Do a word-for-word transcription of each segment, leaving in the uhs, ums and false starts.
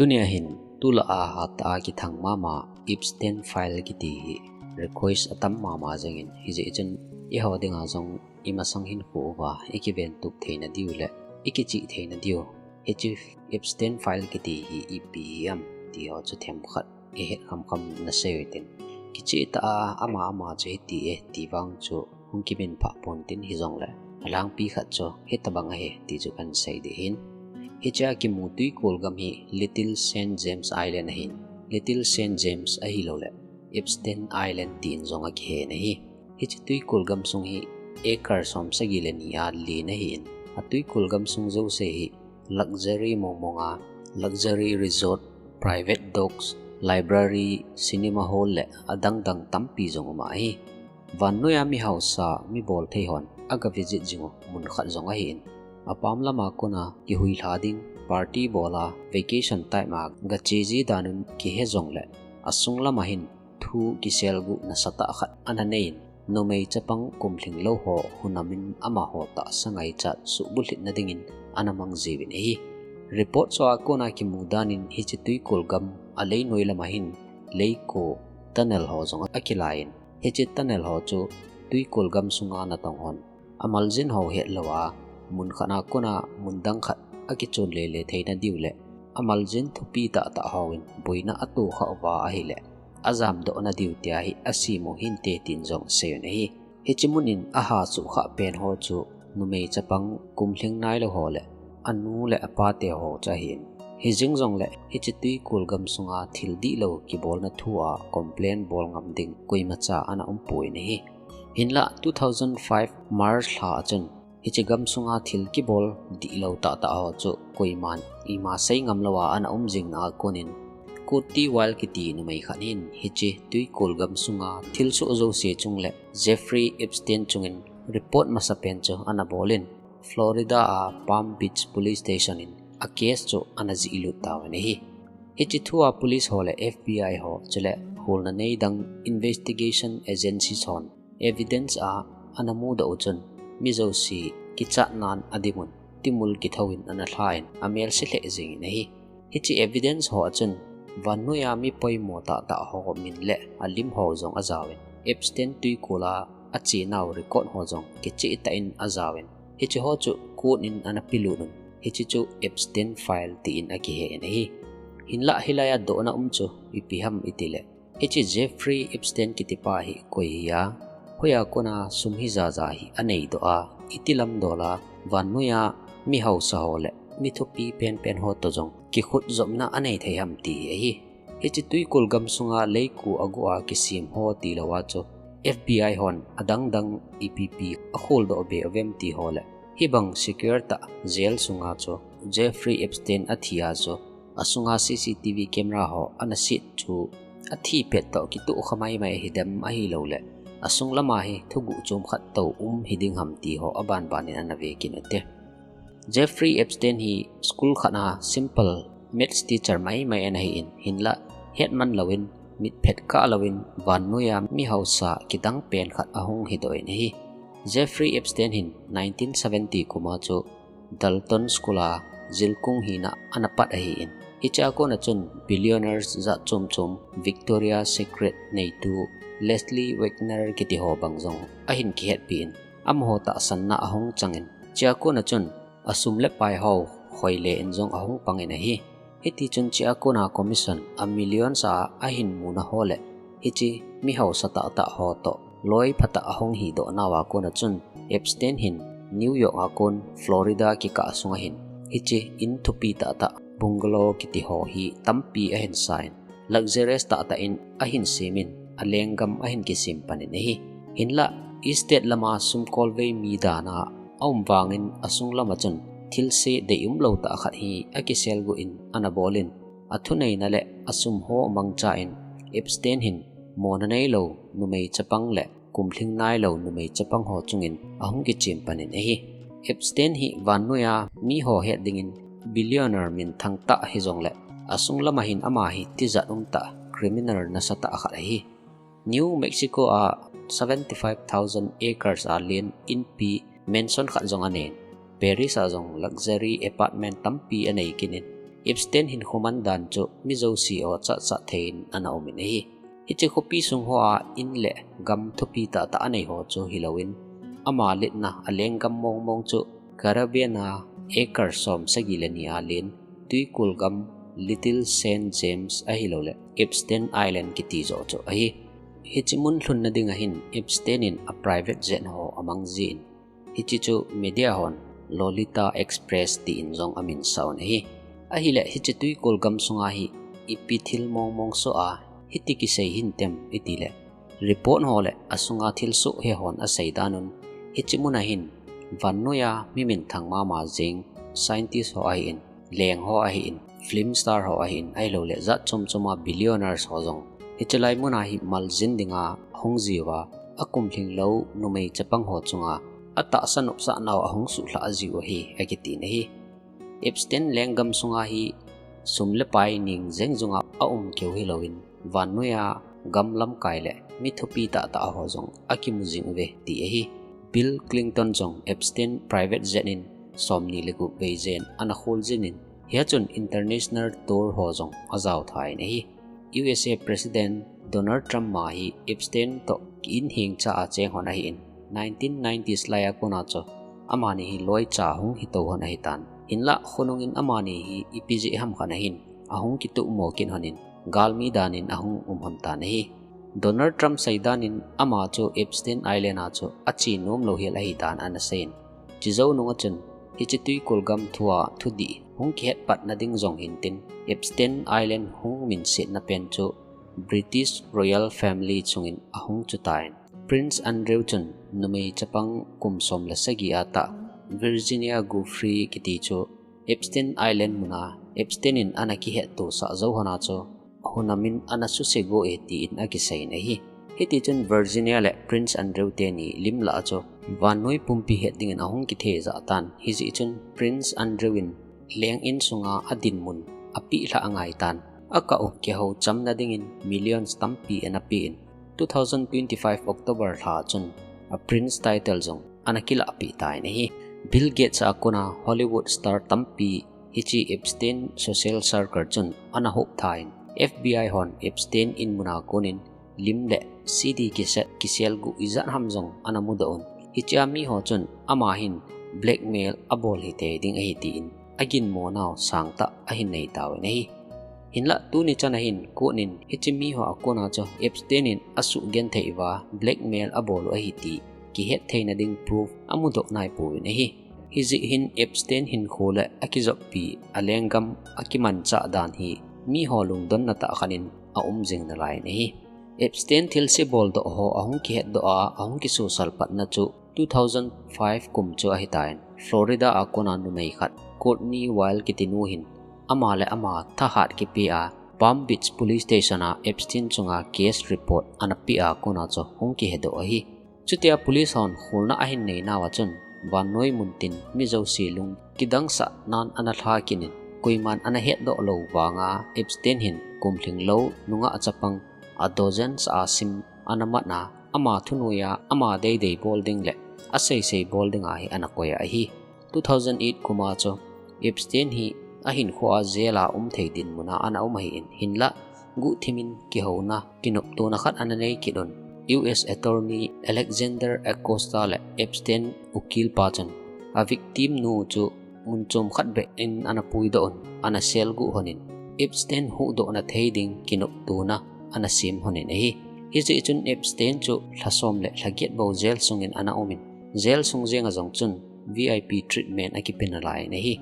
Tunia hin tulai a hatah a kithang mama Epstein file kiti hi request atam mama jengin, hijeh chun eiho dinga jong imasang hinkho uva ikiventup theina diu le ikichih theina diu, hiche Epstein file kiti hi ipi hi ham ti ho chu themkhat ihet khamkham nasei u hitin. Kicheh tah a ama ama chu hiti e ti vang chu hung kiminphah pon tin, hijongle alangpi khat chu hitobang ahi ti chu kahin sei ding ahin. Hichea kimu twikol gam hi Little Saint James Island ahin, Little Saint James ahilouleh Epstein Island tin jong akihen ahi. Hiche twikol gamsung hi acre som sagi le ni a len ahin, atwikol gamsung jouse hi luxury mongmonga, luxury resort, private docks, library, cinema hall le adangdang tampi jong uma ahi. Vannoiya mihaosa, mibolthei hon aga visit jing u mun khat jong ahin, apam lama kona kihuilha ding, party bola, vacation time a gache ji dan un kihe jongle, asung lama hin thu kiselguh nasatah khat ana neiyin, numei chapang kumlhing lou ho hunamin amaho tahsa ngaichat suhbulhitna dingin ana mang jiuvin ahi. Report chu a kona kimu danin hiche twikol gam aleinoi lama hin leiko, tunnel ho jong akilaiyin, hiche tunnel ho chu twikol gamsunga natong hon amaljin ho hetlouva, mun khat a kona mun dang khat akichon lele theina diu le amaljin thupi tahtah hon boina atohkhah uva ahile ajamdohna diu tia hi asem u hinte tin jong aseiyin ahi. Hiche mun in aha suhkhah pen ho chu numei chapang kumlhing nailou ho le anu le apate ho chu ahin. Hijeng jongle hiche twikol gamsunga thil dihlou kibolna thua complain bol ngam ding koimacha ana umpon ahi. Hinlah two thousand five March lha a chun hiche gamsunga thil kibol dihlou tahtah ho chu koiman ima sei ngamlouva ana um jingna a konin, Katie Weil kiti numei khat hin hiche twikol gamsunga thilsoh jouse chung le Jeffrey Epstein chungin report masapen chu ana bolin, Florida a Palm Beach Police Station in a case chu ana jihlut tauvin ahi. Hiche thua police ho le FBI ho chule holna nei dang investigation agencies hon evidence a ana mudoh u chun, mi jouse kichatnan adimun, timul kithouin ana lhan amelse lheh jengin ahi. Hiche evidence ho a chun vannoiya mi poimo tahtah ho min le alim ho jong ajaovin, Epstein twikol a achenau record ho jong kicheh tah in ajaovin, hiche ho chu court in ana pelut un, hiche chu Epstein file tin akihen ahi. Hinlah hilaiya dohna um chu ipi ham itile, hiche Jeffrey Epstein kitipa hi koi hia, hoiya kona sum hijaja hi aneidoh a, iti lamdola vannoiya mihaosa ho le mi thupi penpen ho toh jong kikhutjopna anei thei ham ti hi ahi. Hiche twikol gamsunga leiko aguh a kisem ho tilouva chu FBI hon adangdang ipi ipi akholdoh be uvem ti ho le hibang secure tah jail sunga chu Jeffrey Epstein athi a chu asunga CCTV camera ho ana set chu athi pet toh kitohkha maimai hidem ahilouleh asung lama hi thuguh chomkhat tou um hiding ham ti ho abanbanin ana vekin ute. Jeffrey Epstein hi school khat a simple maths teacher maimai ana hin, hinlah hetman louvin, mitphet kah louvin vannoiya mihaosa kidang pen khat ahung hidoh in ahi. Jeffrey Epstein hin nineteen seventy kuma chu Dalton School a jilkung hina ana pat ahin, hichea kona chun billionaires jat chomchom, Victoria Secret neitu Leslie Wexner kiti ho bang jong ahin kihetpi in, amaho tahsanna ahung changin, chea kona chun asum le pai ho khoile in jong ahung pangin ahi. Hitichun chea kona commission a millions a ahin muna ho le hiche mihaosa tahtah ho toh loi phatah ahung hidoh nauva kona chun Epstein hin New York a kon Florida kikah sunga hin hiche in thupi tahtah bungalow kiti ho hi tampi ahin san, luxurious tahtah in ahin semin, alenggam ahin kisem panin ahi. Hinlah estate lama sumkolvei mi dana aum vangin asung lama chun thilse deium lou tah khat hi akiselguh in ana bolin, athuneina le asum ho mangchan Epstein hin mona neilou numei chapang le kumlhing nailou numei chapang ho chungin ahung kichem panin ahi. Epstein hi vannoiya miho het dingin billionaire minthang tah hijongle asung lama hin ama hi tijat umtah criminal nasatah khat ahi. New Mexico a seventy five thousand acres a len inpi mansion khat jong anei, Paris a jong luxury apartment tampi anei kit in, Epstein hinkho man dan chu mi jouse ho chahchah thei in ana um in ahi. Hiche khopi sung hoa in le gam thupi tahtah anei ho chu hilouvin, ama letna a lenggam mongmong chu Caribbean a acre som sagi le ni a len, tuikul gam Little Saint James ahilouleh Epstein Island kiti joh chu ahi. Hiche mun lhunna ding ahin Epstein in a private jet ho amang jin, hiche chu media hon Lolita Express tin jong amin sah un ahi. Ahileh hiche tuikul gam sunga hi ipi thil mongmong soh a hiti kisei hintem itile, report ho le asunga thilsoh he hon asei dan un, hiche mun ahin vannoiya mi minthang mama jeng scientist ho ahin, leng ho ahin, film star ho ahin, ahilouleh jat chom chom a billionaires ho jong hiche lai muna hi maljin dinga hung jiuva, akum lhinglou numei chapang ho chunga atahsa nopsah nau ahung suhlhah jiu ahi, akitin ahi. Epstein lenggam sunga hi sum le pai ning jeng junga aum keu hilouvin, vannoiya gam lamkai le mi thupi tahtah ho jong akimu jing uve ti ahi. Bill Clinton jong Epstein private jet in somni le gup vei jen ana khol jin in, hia chun international tour ho jong ajao tha in ahi. U S A President Donald Trump ma hi Epstein toh ki-in hengcha a cheng hon ahin, nineteen nineties lai a kona chu amani hi loicha hung hitou hon ahitan. Hinlah khonung in amani hi ipi jeh ham khat ahin ahung kituhmo kit hon in, galmi dan in ahung um hon tan ahi. Donald Trump seidan in ama chu Epstein Island a chu ache nomlou hel ahitan ana seiyin, chujou nunga chun hiche tuikul gam thua thudih hung kihet patna ding jong hintin, Epstein Island hung minsetna pen chu British Royal Family chungin ahung chutan. Prince Andrew chun numei chapang kum som le sagi a tah Virginia Giuffre kiti chu Epstein Island muna Epstein in ana kihetto sah jou hon a chu hunamin ana suse go e tin akiseiyin ahi. Hitichun Virginia le Prince Andrew teni lim lah a chu vannoi pumpi het dingin ahung kithejah tan. Hijeh chun Prince Andrew in leng in sunga adinmun apehlhah angaitan. Akah u kihou chamna dingin millions tampi ana pein, two thousand twenty-five October lha chun a Prince title jong ana kilahpeh tan ahi. Bill Gates a kona Hollywood star tampi hiche Epstein social circle chun ana hop than, F B I hon Epstein in muna konin lim le C D cassette kiselguh ijat ham jong ana mudoh un. Hichea mi ho chun ama hin blackmail abol hithei ding ahi tin aginmo nau sangtah ahin nei tauvin ahi. Hinlah tuni chan ahin court in hiche mi ho a kona chu Epstein in asuhgenthei uva blackmail abol u ahi ti kihet theina ding proof amudoh naipouvin ahi. Hijeh hin Epstein hinkho le akijoppi a lenggam akimanchah dan hi mi ho lungdonna tah khat in aum jing nalai in ahi. Epstein thilse boldoh ho ahung kihetdoh a ahung kisosal patna chu two thousand five kum chu ahitan, Florida a kona numei khat Courtney Wild kiti nu hin ama le ama thahat kipe a Palm Beach Police Station a Epstein chunga case report ana pe a kona chu hung kihedoh ahi. Chutia police hon kholna ahin nei nauva chun vannoi muntin mi jouse lung kidangsah nan ana lha kit in, koiman ana hetdoh lou vanga Epstein hin kum lhinglou nungah chapang a dozen sah a sim ana mat a, ama thunoiya ama deidei bol ding le aseisei bol dinga hi ana koi ahi. Two thousand eight kuma chu Epstein hi ahinkhoa jail a um thei dinmuna ana um ahin, hinlah guhthimin kihouna kinoptona khat ana nei kit un. U S Attorney Alexander Acosta le Epstein ukil pa chun a victim nu chu mun chom khat beh in ana puidoh un, ana selguh honin, Epstein huhdohna thei ding kinoptona ana sem honin ahi. Hijeh chun Epstein chu lha som le lha get bou jail sungin ana umin, jail sung jenga jong chun V I P treatment akipe nalai in ahi.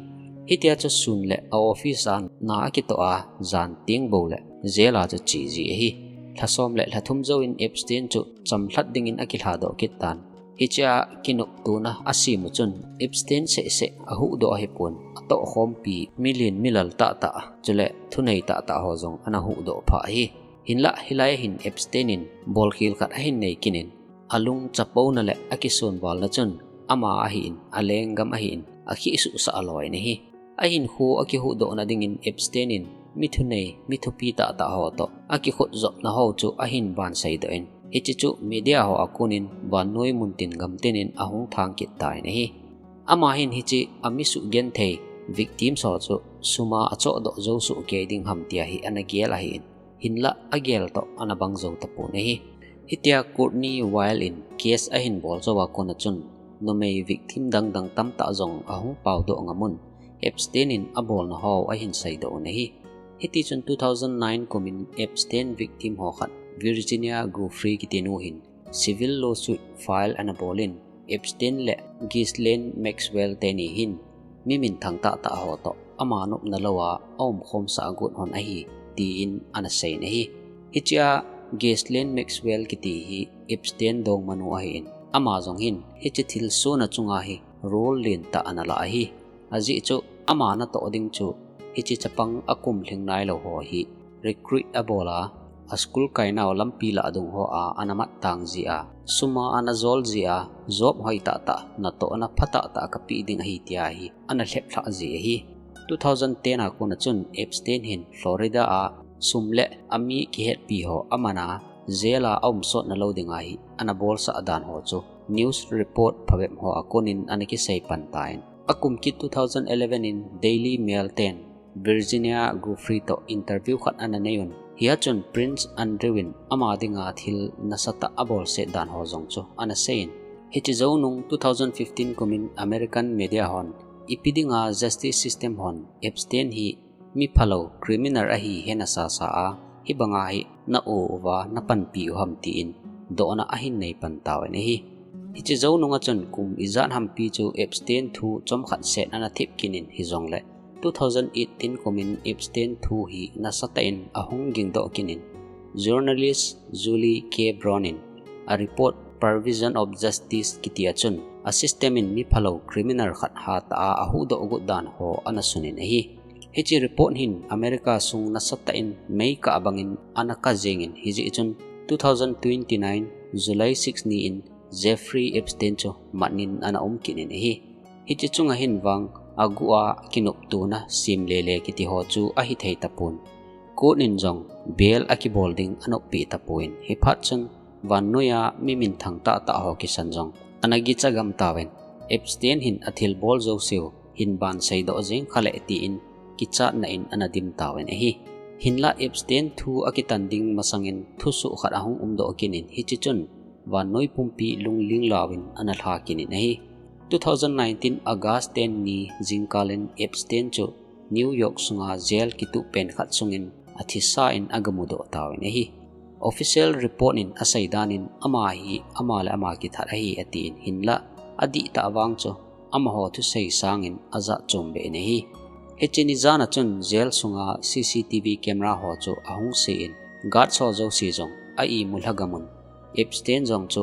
Hitia chu sun le a office a na akitoh a, jan teng bou le jail a chu che ji ahi. Lha som le lha thum jouvin Epstein chu chamlhat dingin akilhadoh kit tan. Hichea kinoptona asem u chun Epstein sehseh ahuhdoh ahipon, atohkhompi milen milal tahtah chule thunei tahtah ho jong ana huhdoh phah ahi. Hinlah hilai a hin Epstein in bolkhel khat ahin nei kit in, alung chapouna le akisonvalna chun ama ahin, alenggam ahin, akhehsuhsah loi in ahi. Ahinkho akihuhdohna dingin Epstein in mi thunei, mi thupi tahtah ho toh akikhutjopna ho chu ahin vanseidoh in, hiche chu media ho a konin vannoi muntin gamtin in ahung thang kit tan ahi. Ama hin hiche a mi suhgenthei victims ho chu sum a achoh doh jou soh kei ding ham tia hi ana gel ahin, hinlah agel toh ana bang jou tapon ahi. Hitia Courtney Wild in case ahin bol jou a kon a chun numei victim dang dang tamtah jong ahung pao doh ngam un, Epstein in abolna ho ahin sei doh un ahi. Hiti chun two thousand nine kum in Epstein victim ho khat Virginia Giuffre kiti nu hin civil lawsuit file ana bol in, Epstein le Ghislaine Maxwell teni hin mi minthang tahtah ho toh ama nopna lou a aum khom sah got hon ahi, tiin ana sei in ahi. Hichea Ghislaine Maxwell kiti hi Epstein dongmanu ahin, ama jong hin hiche thilsohna chunga hi role lentah ana la ahi. Ajeh chu ama natoh ding chu hiche chapang akum lhing nailou ho hi recruit abol a, a school kainau lampi lah dung ho a ana mat tang jeh a, sum a ana jol jeh a, job hoi tahtah, natohna pha tahtah kapeh ding ahi tia hi ana lhep lhah ji ahi. Two thousand ten a kon a chun Epstein hin Florida a sum le ami kihetpi ho aman a, jail a aum sotna lou ding ahi ana bolsah dan ho chu news report phabep ho a kon in ana kisei pan tan. Akum kit two thousand eleven in Daily Mail ten Virginia Giuffre toh interview khat ana nei un, hia chun Prince Andrew in ama dinga thil nasatah abolset dan ho jong chu ana sei in, hiche jou nung two thousand fifteen kum in American media hon ipi dinga justice system hon Epstein hi mi phalou criminal ahi hena sasa a, hibanga hi na-o uva napanpi u ham tiin dohna ahin nei pan tauvin ahi. Hiche jou nunga chun kum ijat hampi chu Epstein thu chomkhat set ana thip kit in hijongle two thousand eighteen kum in Epstein thu hi nasatah in ahung gingdoh kit in, journalist Julie K. Brown in a report Perversion of Justice kiti a chun a system in mi phalou criminal khat hatah a ahuhdoh got dan ho ana sun in ahi. Hiche report hin America sung nasatah in meikah bangin ana kah jeng in, hijeh chun two thousand twenty-nine July six ni in Jeffrey Epstein chu mat in ana um kit in ahi. Hiche chunga hin vang aguh a kinoptona sim lele kiti ho chu ahithei tapon. Court in jong bail akibol ding anop peh tapon, hiphat chun vannoi a mi minthang tahtah ho kisan jong ana gicha gam tauvin, Epstein hin athilbol jouseu hin ban seidoh jeng kha leh tiin kichatna in ana dim tauvin ahi. Hinlah Epstein thu akitan ding masangin thusoh khat ahung umdoh kit in, hiche chun vannoi pumpi lungling lauvin ana lha kit in ahi. Two thousand nineteen August ten ni jingkal in Epstein chu New York sunga jail kituh pen khat sungin athisa in agamudoh tauvin ahi. Official report in asei dan in ama hi ama le ama kithat ahi atin, hinlah adihtah vang chu amaho thusei sangin ajat chom beh in ahi. Hiche ni jan a chun jail sunga C C T V camera ho chu ahung se in, guard ho jouse jong a imu lha gam un, Epstein jong chu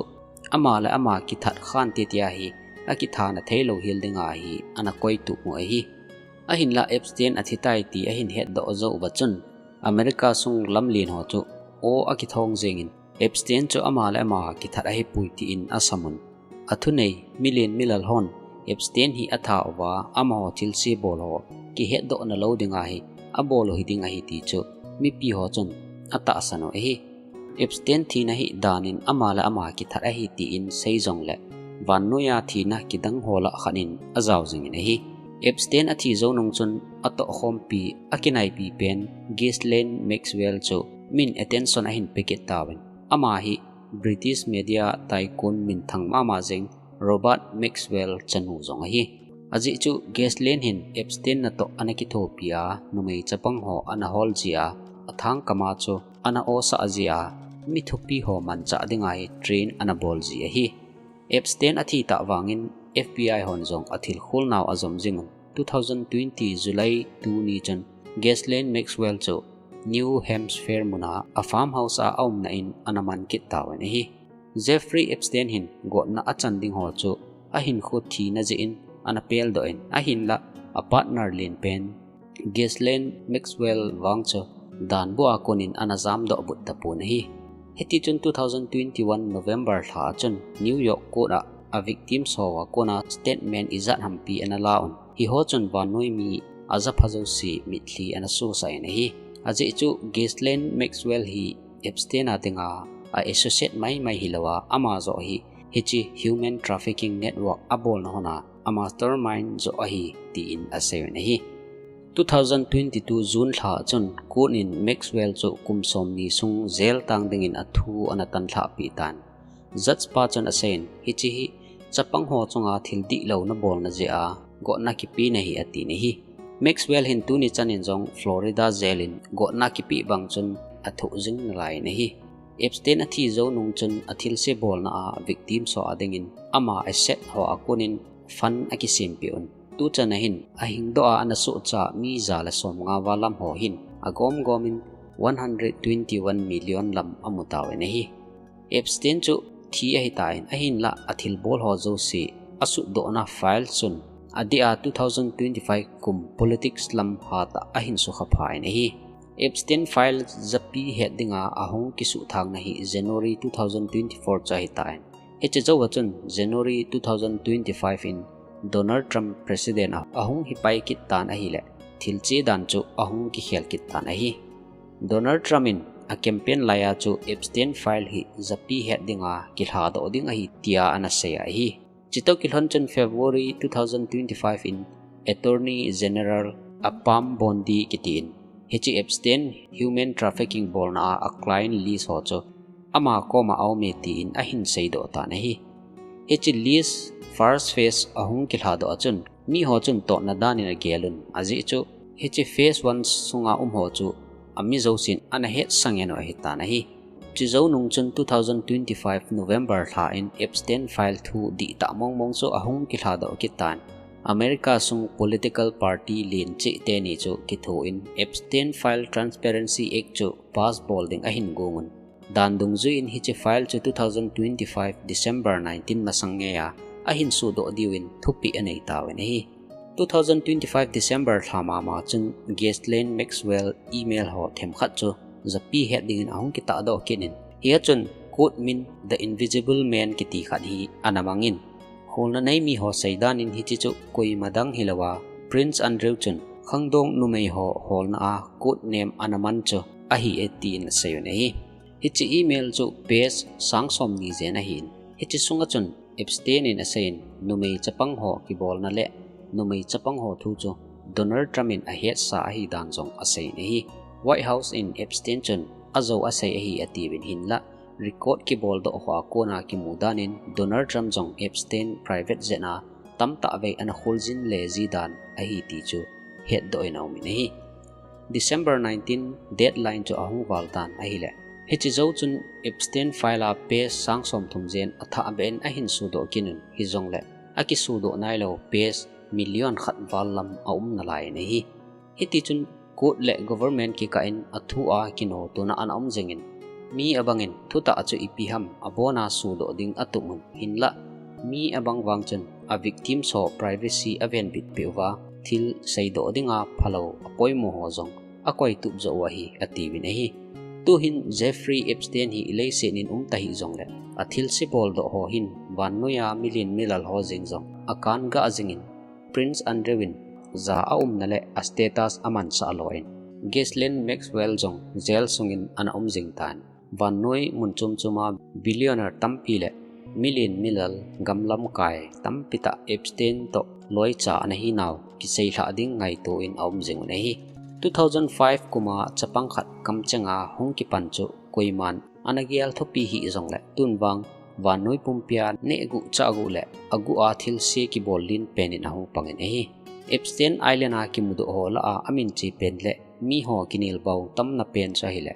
ama le ama kithat khante tia hi akithana theilou hel dinga hi ana koitup u ahi. Ahinlah Epstein athitai ti ahin hetdoh jou uva chun America sung lamlen ho chu aw akithong jeng in, Epstein chu ama le ama kithat ahipoi tiin asam un. Athunei milen milal hon Epstein hi atha uva, amaho thilse bol ho kihetdohna lou dinga hi abol u hiding ahi ti chu mipi ho chun atahsan u ahi. Epstein thina hi dan in ama le ama kithat ahi tiin sei jongle, vannoi a thina kidang ho lah khat in ajao jing in ahi. Epstein athi jou nung chun atohkhompi, akinaipi pen Ghislaine Maxwell chu min attention ahin pe kit tauvin, ama hi British media tycoon minthang mama jeng Robert Maxwell chanu jong ahi. Ajeh chu Ghislaine hin Epstein natoh ana kithopi a, numei chapang ho ana hol jia, athangkam a chu ana awsah jia, mi thupi ho manchah dinga hi train ana bol ji ahi. Epstein athi tah vangin F B I hon jong athilkhol nau ajom jing un, two thousand twenty July two ni chun Ghislaine Maxwell chu New Hampshire muna a farmhouse a aumna in ana man kit tauvin ahi. Jeffrey Epstein hin gotna achan ding ho chu ahinkho thina jeh in ana peldoh in, ahinlah a partner len pen Ghislaine Maxwell vang chu danbu a kon in ana jamdoh but tapon ahi. Hiti chun two thousand twenty-one November lha a chun New York court a a victims ho a kona statement ijat hampi ana la un. Hiho chun vannoi mi ajapha jouse mitlhi ana sosah in ahi. Ajeh chu Ghislaine Maxwell hi Epstein a dinga a associate maimai hilouva, ama joh hi hiche human trafficking network abolna hon a a mastermind joh ahi tiin asei un ahi. Two thousand twenty-two June lha chun court in Maxwell chu kum somni sung jail tang dingin athu ana tanlhah peh tan. Judge pa chun aseiyin, hiche hi chapang ho chunga thil dihlou nabolna jeh a gotna kipe nahi atin ahi. Maxwell hin tuni chanin jong Florida jail in gotna kipe bang chun athoh jing nalai in ahi. Epstein athi jou nung chun athilse bolna a victims ho adingin ama asset ho a konin fund akisem peh un. Tuchan ahin ahingdoh a ana sohcha mi ja le somnga val lam ho hin agom gomin one hundred twenty-one million lam amu tauvin ahi. Epstein chu thi ahitan ahinlah athilbol ho jouse asutdohna file chun adeh a two thousand twenty-five kum politics lam hatah ahin sukha phan ahi. Epstein file japi het dinga ahung kisuhthangna hi January two thousand twenty-four chu ahitan. Hiche jou a chun January two thousand twenty-five in Donald Trump president a ahung hipai kit tan ahile thilse dan chu ahung kikhel kit tan ahi. Donald Trump in a campaign laiya chu Epstein file hi japi het dinga kilhadoh ding ahi tia ana sei ahi. Chutoh kilhon chun February two thousand twenty-five in Attorney General a Pam Bondi kitin hiche Epstein human trafficking bolna a client list ho chu ama koma aume tin ahin seidoh tan ahi. Hiche list first phase ahung kilhadoh a chun mi ho chun tohna danin agel un ajeh chu hiche phase one sunga um ho chu ami jousen ana hetsah ngen u ahitan ahi. Chujou nung chun two thousand twenty-five November lha in Epstein file thu dihtah mongmong chu ahung kilhadoh kit tan. America sung political party len cheh teni chu kithoin Epstein file Transparency Act chu pass bol ding ahin gong un. Dan dungjuiyin hiche file chu two thousand twenty-five December nineteen masang ngeiya ahin sudoh diuvin thupeh anei tauvin ahi. Two thousand twenty-five December lha mama chun Ghislaine Maxwell email ho themkhat chu japi het dingin ahung kitahdoh kit in, hia chun code min The Invisible Man kiti khat hi ana mangin, holna nei mi ho seidan in hiche chu koima dang hilouva Prince Andrew chun khangdong numei ho holna a code name ana man chu ahi e tin asei un ahi. Hiche email chu page sang somni jen ahin, hiche sunga chun Epstein in aseiyin numei chapang ho kibolna le numei chapang ho thu chu Donald Trump in ahetsah ahi dan jong aseiyin ahi. White House in Epstein chun ajou asei ahi atiuvin hinlah record kiboldoh ho a kona kimu danin Donald Trump jong Epstein private jet a tamtah vei ana kholjin le ji dan ahi ti chu hetdoh in aumin ahi. December nineteen deadline chu ahung val tan ahile hiche jou chun Epstein file a page sang somthum jen athah beh in ahin sudoh kit un hijongle akisudoh nailou page million khat val lam aum nalai in ahi. Hitichun court le government kikah in athu a kinoh tuna ana um jingin, mi abangin thutah chu ipi ham abona sudoh ding atup un hinlah mi abang vang chun a victims ho privacy avenbit peh uva thil seidoh dinga phalou apoimo ho jong akoitup jo u ahi atiuvin ahi. Tuhin Jeffrey Epstein hi leiset in um tahih jongle athilse boldoh ho hin vannoiya milen milal ho jeng jong akan gah jingin Prince Andrew in ja aumna le a status amansah louvin Ghislaine Maxwell jong jail sungin ana um jing tan. Vannoi mun chom choma billionaire tampi le milen milal gam lamkai tampi tah Epstein toh loicha ana hinau kiseilhah ding ngaito in aum jing un ahi. Two thousand five kuma chapang khat kamchenga hung kipan chu koiman ana gel thupi hih jongle tun vang vannoi pumpia neh guh chah guh le aguh a thilse kibol len pen in ahung pangin ahi. Epstein Island a kimudoh ho lah a amin che pen le mi ho kinelbau tamna pen chu ahile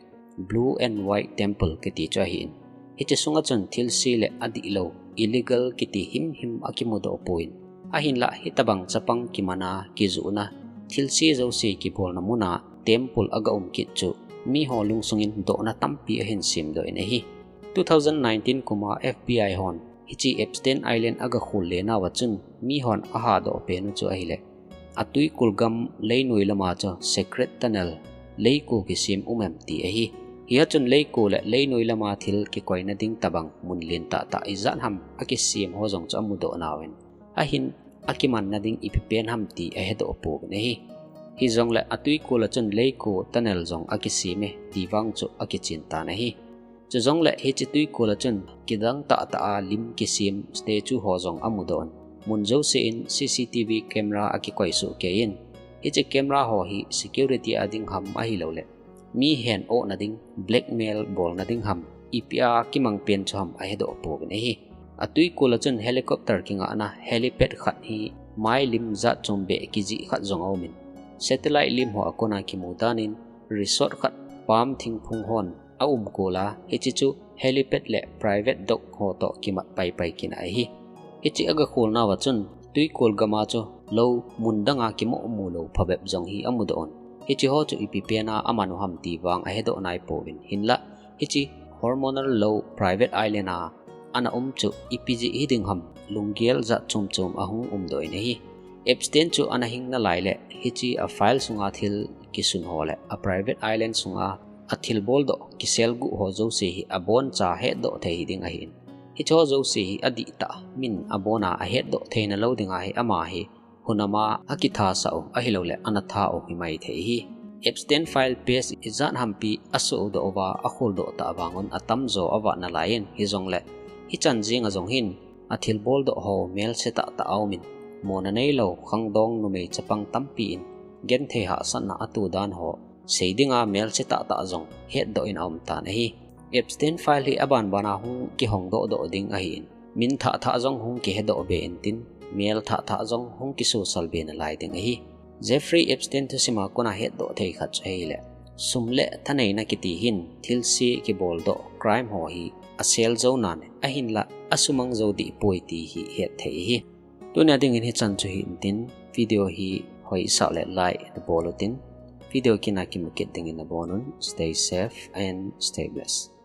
Blue and White Temple kiti chu ahin. Hiche sunga chun thilse le adihlou illegal kiti himhim akimudoh pon. Ahinlah hitabang chapang kimana kijohna thilse jouse kibolna muna temple aga um kit chu mi ho lungsungin dohna tampi ahin semdoh in ahi. Two thousand nineteen kuma F B I hon hiche Epstein Island aga khol le nauva chun mi hon ahadoh pen u chu ahile atwikul gam leinoi lama chu secret tunnel leiko kisem um em ti ahi. Hia chun leiko le leinoi lama thil kikoina ding tabang mun len tahtah ijat ham akisem ho jong chu amudoh nauvin ahin akimanna ding ipi pen ham ti ahedoh pouvin ahi. Hijongle atwikul a chun leiko tunnel jong akisem e ti vang chu akichen tan ahi. Chujongle hiche twikul a chun kidang tahtah a lim kisem statue ho jong amudoh in mun jouse in C C T V camera akikoi soh kei in Hiche camera ho hi security a ding ham ahilouleh mi hen ohna ding, blackmail bolna ding ham, ipi a kimang pen chu ham ahedoh pouvin ahi. Atwikol a chun helicopter kingahna helipad khat hi mailim jat chom beh kijih khat jong aumin, satellite lim ho a kona kimu danin resort khat palm thingphung hon aum kol a, hiche chu helipad le private dock ho toh kimat paipai kit ahi. Hiche aga kholnauva chun twikol gama chu lou mun danga kimoh mulou phabep jong hi amudoh un. Hiche ho chu ipi pena aman u ham ti vang ahedoh naipouvin, hinlah hiche hormonal lou private island a ana um chu ipi jeh hiding ham lunggel jat chom chom ahung umdoh in ahi. Epstein chu ana hing nalai le hiche a file sunga thil kisun ho le a private island sunga athilbol doh kiselguh ho jouse hi aboncha hetdoh thei hiding ahin. Hiche ho jouse hi adihtah min abona ahetdoh theina lou dinga hi ama hi hunama akithasah u ahilouleh ana tha u himaithei ahi. Epstein file page ijat hampi asohdoh uva akholdoh tah vangun atamjo avat nalaiyin, hijongle hichan jenga jong hin athilboldoh ho melse tahtah aumin, mona neilou khangdong numei chapang tampi in genthei hahsatna ato dan ho seidinga melse tahtah jong hetdoh in aumtan ahi. Epstein file hi abanbana hung kihongdohdoh ding ahin, min thahthah jong hung kihedoh be intin, mel thahthah jong hung kisosal be nalai ding ahi. Jeffrey Epstein thusima kona hetdoh thei khat chu ahile, sum le thaneina kiti hin thilse kiboldoh crime ho hi asel jou nan ahinlah asumang jou dihpoi ti hi hetthei ahi. Tunia dingin hichan chu hi intin, video hi hoisah le like nabol utin, video kina kimu kit dingin nabonun, stay safe and stay blessed.